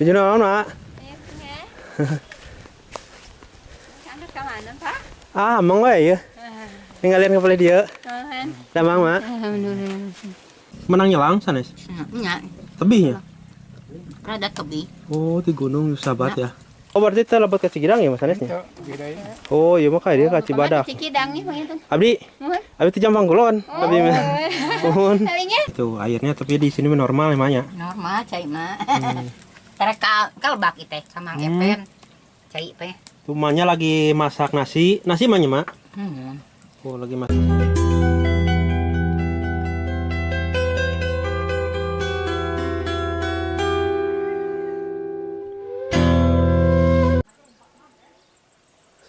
Tujuh naon, Mak? Ah, emang we ya. Ningalian ke dia. Damang, Mak. Menang nyelang sanes? Nya. Tebih ya? Rada tebih. Oh, di gunung sahabat ya. Oh, berarti teh lebet ke Cikidang ya Mas sanesnya? Oh, iya mah kayak dia ke Cibadak. Cikidang nih panginten. Abdi. Abdi teh Jampang Kulon. Abdi mah. Mohon. Tuh airnya tapi di sini normal emangnya. Normal cai mah. Tara kalbak ieu teh sama Epen. Cai teh. Tuh emaknya lagi masak nasi. Nasi emaknya, Mak? Oh, lagi masak.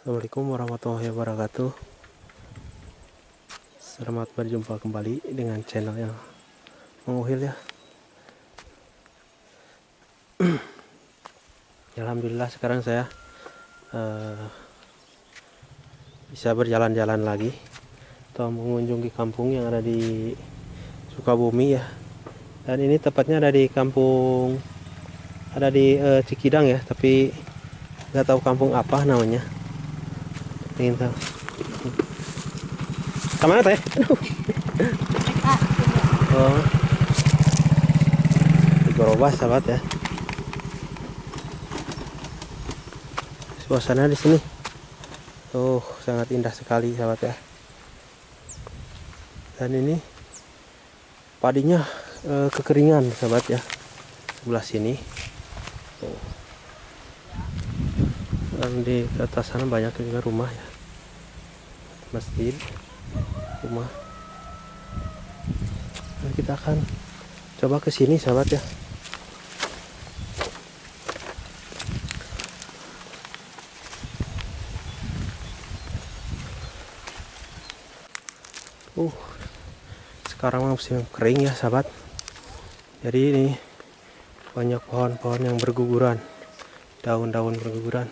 Assalamualaikum warahmatullahi wabarakatuh. Selamat berjumpa kembali dengan channel yang menguhil ya. Alhamdulillah sekarang saya bisa berjalan-jalan lagi atau mengunjungi kampung yang ada di Sukabumi ya. Dan ini tepatnya ada di kampung, ada di Cikidang ya, tapi nggak tahu kampung apa namanya. Ingin tahu. Kemana teh? Aduh. Oh. Di Gorobas sahabat ya. Suasana di sini tuh sangat indah sekali sahabat ya. Dan ini padinya kekeringan sahabat ya. Sebelah sini. Tuh. Dan di atas sana banyak juga rumah ya, masjid, rumah. Dan kita akan coba ke sini sahabat ya. Sekarang musim kering ya sahabat. Jadi ini banyak pohon-pohon yang berguguran, daun-daun berguguran.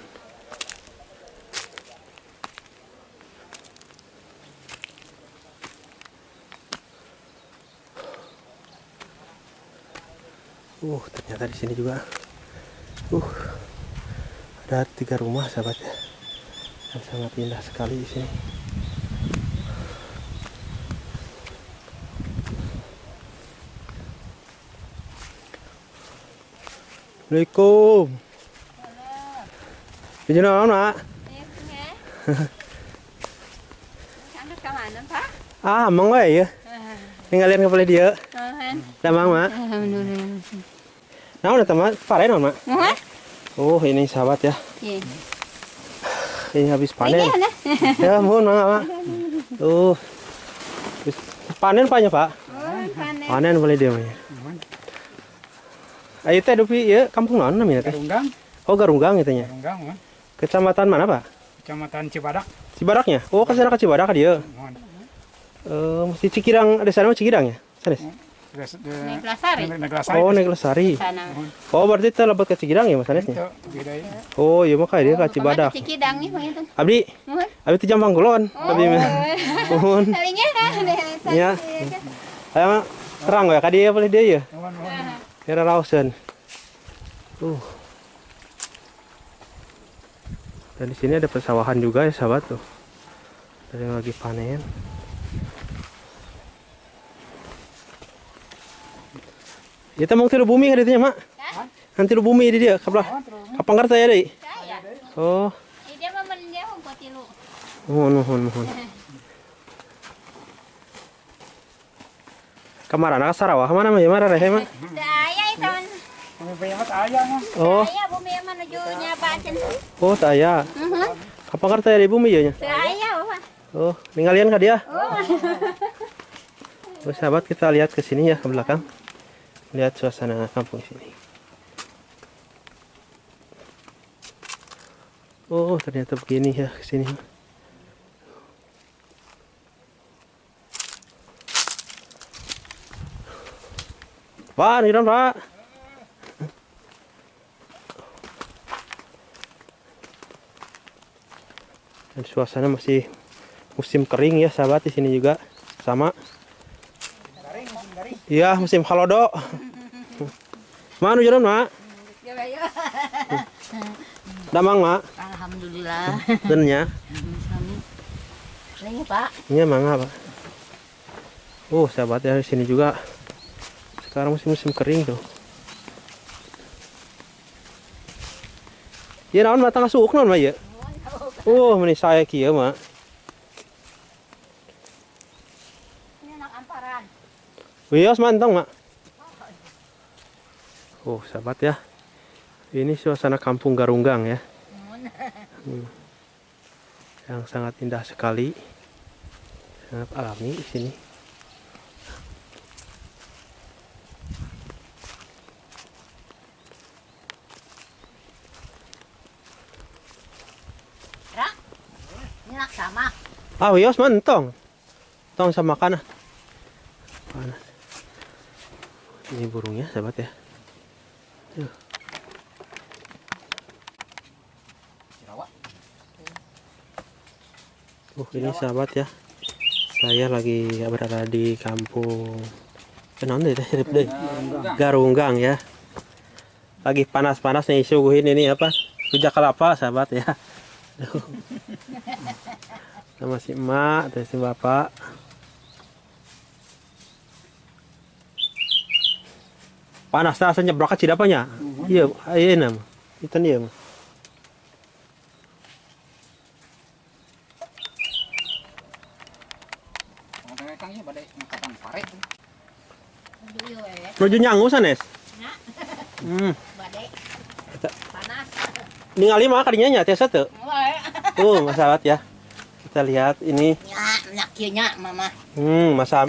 Ternyata di sini juga ada 3 rumah sahabat ya. Dan sangat indah sekali di sini. Assalamualaikum. Tujuh naon, Mak? Ah, emang we ya. Ningalian ke dia. Damang, Mak. Nah, udah teman, panen, Mak. Oh, ini sahabat ya. Ini habis panen. Ya, mohon, Mak. Tuh. Habis panen paknya, Pak? Panen boleh dia, Mak. Ayo teh dupi ya, kampung naon namanya teh? Garunggang. Oh, Garunggang itu nya. Garunggang, Mak. Kecamatan mana, Pak? Kecamatan Cibadak. Cibadaknya? Oh, ke sana ke Cibadak dia. Mesti Cikidang, ada sana Cikidang ya? Sanes. Neglasari. Oh, Neglasari. Oh, berarti teh lebet ke Cikidang ya Mas sanesnya? Oh, iya mah kayak dia ke Cibadak. Cikidang nih panginten. Abdi. Abdi teh Jampang Kulon. Abdi mah. Mohon. Ya. Ayo terang ya ka dieu boleh dia ya. Kira rauseun. Dan di sini ada persawahan juga ya sahabat tuh. Ada yang lagi panen. Kita mau tilu bumi kan mak? Nanti lu bumi di dia, kapan? Kapan ngerti ya deh? Oh. Dia mah menjauh kok tilu. Mohon, mohon, mohon. Kemana ke Sarawak? Kemana mah? Mana reh mak? Saya itu. Oh. Saya bumi menuju Nyabacen. Oh, saya. Kapan ngerti ya di bumi ya nya? Saya, Bapak. Oh, ninggalian ka dia? Oh. Oh, sahabat kita lihat ke sini ya, ke belakang. Lihat suasana kampung sini. Oh, ternyata begini ya ke sini. Pak, nih Pak. Dan suasana masih musim kering ya sahabat di sini juga sama. Iya, musim halodo. Mana jalan, Mak? Ya ya. Damang, Mak. Alhamdulillah. Nya. Ini, Pak. Ini mangga, Pak. Oh, sahabat ya, di sini juga sekarang musim-musim kering tuh. Ya naon mah tangga suuk naon mah ieu. Oh, meni sae kieu mah. Ini anak amparan. Wios mantong, Mak. Oh, sahabat ya. Ini suasana kampung Garunggang ya. Yang sangat indah sekali. Sangat alami di sini. Sama. Ah, wios mantong. Tong sama makan. Panas. Ini burungnya, sahabat ya. Tuh. Ini sahabat ya. Saya lagi berada di kampung Garunggang ya. Lagi panas-panas nih suguhin ini apa? Rujak kelapa, sahabat ya. Sama si emak, terus si bapak. Panas asa nyebrok ka cidapanya. Iya, ayeuna mah. Itu dia mah. Nuju nyangu sanes. Panas. Ningali mah kadinya nya tiasa teu. Tuh, sahabat ya. Kita lihat ini. Nya, kieu nya mama. Masa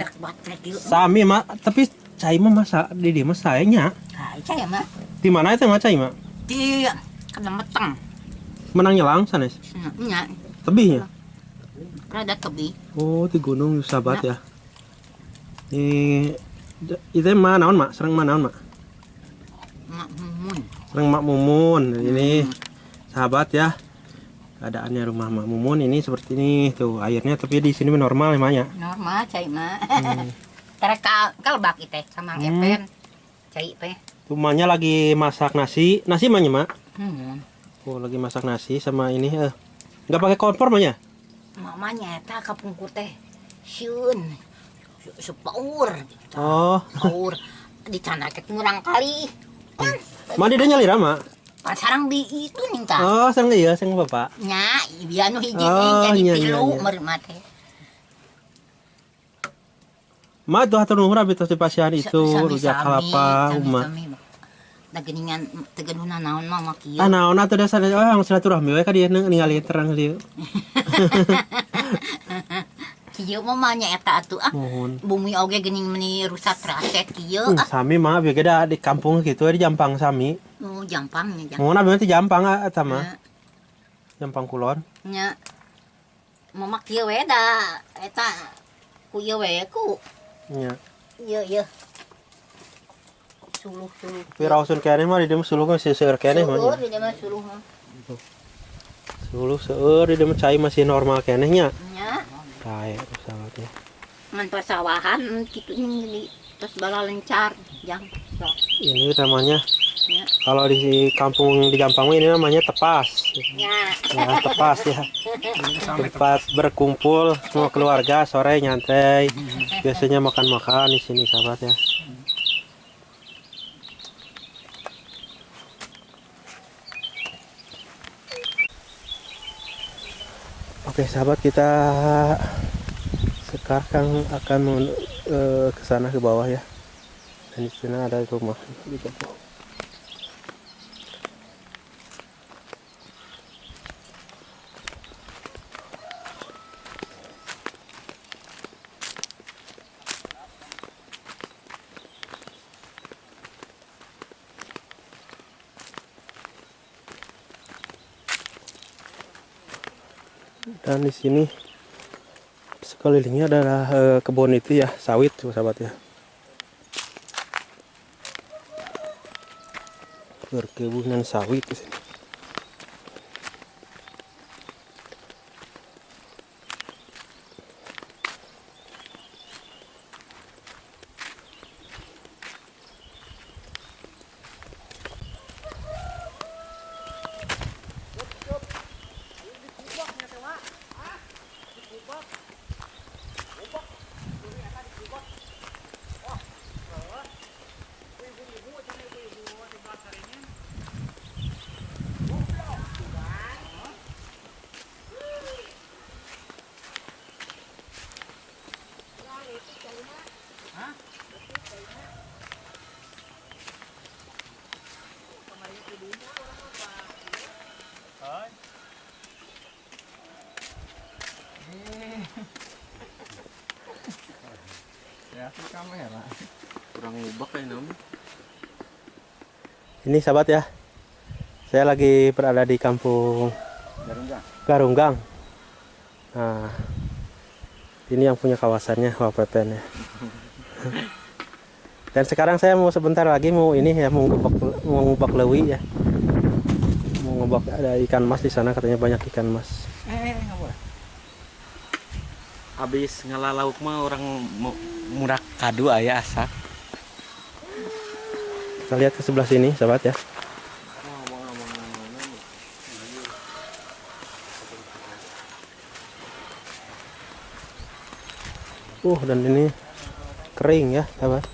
sami mah, tapi cai mah masa di dieu mah sae nya. Cai mah. Di mana itu mah cai mah? Di Kenemeteng. Menang nyelang sanes? Nya. Tebihnya? Rada tebih. Oh, di gunung sahabat ya. Ini itu mah naon mak? Serang mah naon mak? Mak Mumun. Serang Mak Mumun. Ini sahabat ya. Keadaannya rumah Mak Mumun ini seperti ini tuh airnya, tapi di sini normal emangnya. Normal cai mah. Tereka kalbak itu sama Epen. Cai teh. Rumahnya lagi masak nasi. Nasi mahnya, Mak? Oh, lagi masak nasi sama ini nggak pakai kompor mahnya? Mamanya eta kapungkur teh sieun. Sepaur gitu. Oh. Paur di sana teh ngurang kali. Mandi dia nyalira, Mak? Sarang di itu nih ta. Oh, sarang iya, sarang bapak. Nya, biar nu hiji jadi tilu meureun mah teh. Ma tuh hatur nuhun abi tos dipasihan itu rujak kelapa uma. Da geuningan teu gaduhna naon mah mah kieu. Ah naon atuh dasar oh silaturahmi we ka dieu ningali terang dieu. Kieu mah mah nya eta atuh ah. Bumi oge geuning meuni rusak raset kieu ah. Sami mah abi ge da di kampung kitu di Jampang sami. Oh, Jampang nya. Mun abi mah ti Jampang eta mah. Jampang Kulon. Nya. Mama kieu we da eta ku ieu we ku. Nya. Ieu ieu. Suluh-suluh. Tapi rausun keneh mah di dieu mah suluh mah seueur keneh mah. Seueur di dieu mah suluh mah. Suluh seueur di dieu mah cai masih normal keneh nya. Nya. Kae sahabatnya. Ngan pasawahan kitu ini terus bala lencar jang. Ini namanya ya. Kalau di kampung di Jampang ini namanya tepas. Ya. Ya, tepas ya. Tempat berkumpul semua keluarga sore nyantai. Biasanya makan-makan di sini sahabat ya. Oke sahabat, kita sekarang akan ke sana ke bawah ya. Dan di sana ada rumah juga. Dan di sini sekelilingnya adalah kebun itu ya, sawit tuh sahabat ya. Perkebunan sawit di sini. Kamera. Kurang ngubek kayak namanya. Ini sahabat ya, saya lagi berada di kampung Garunggang. Garunggang. Nah, ini yang punya kawasannya Wak Pepen ya. Dan sekarang saya mau sebentar lagi mau ini ya, mau ngubek lewi ya. Mau ngubek, ada ikan mas di sana, katanya banyak ikan mas. Nggak boleh. Habis ngelalauk mah orang murah kadu aya asak. Kita lihat ke sebelah sini, sahabat ya. Dan ini kering ya, sahabat.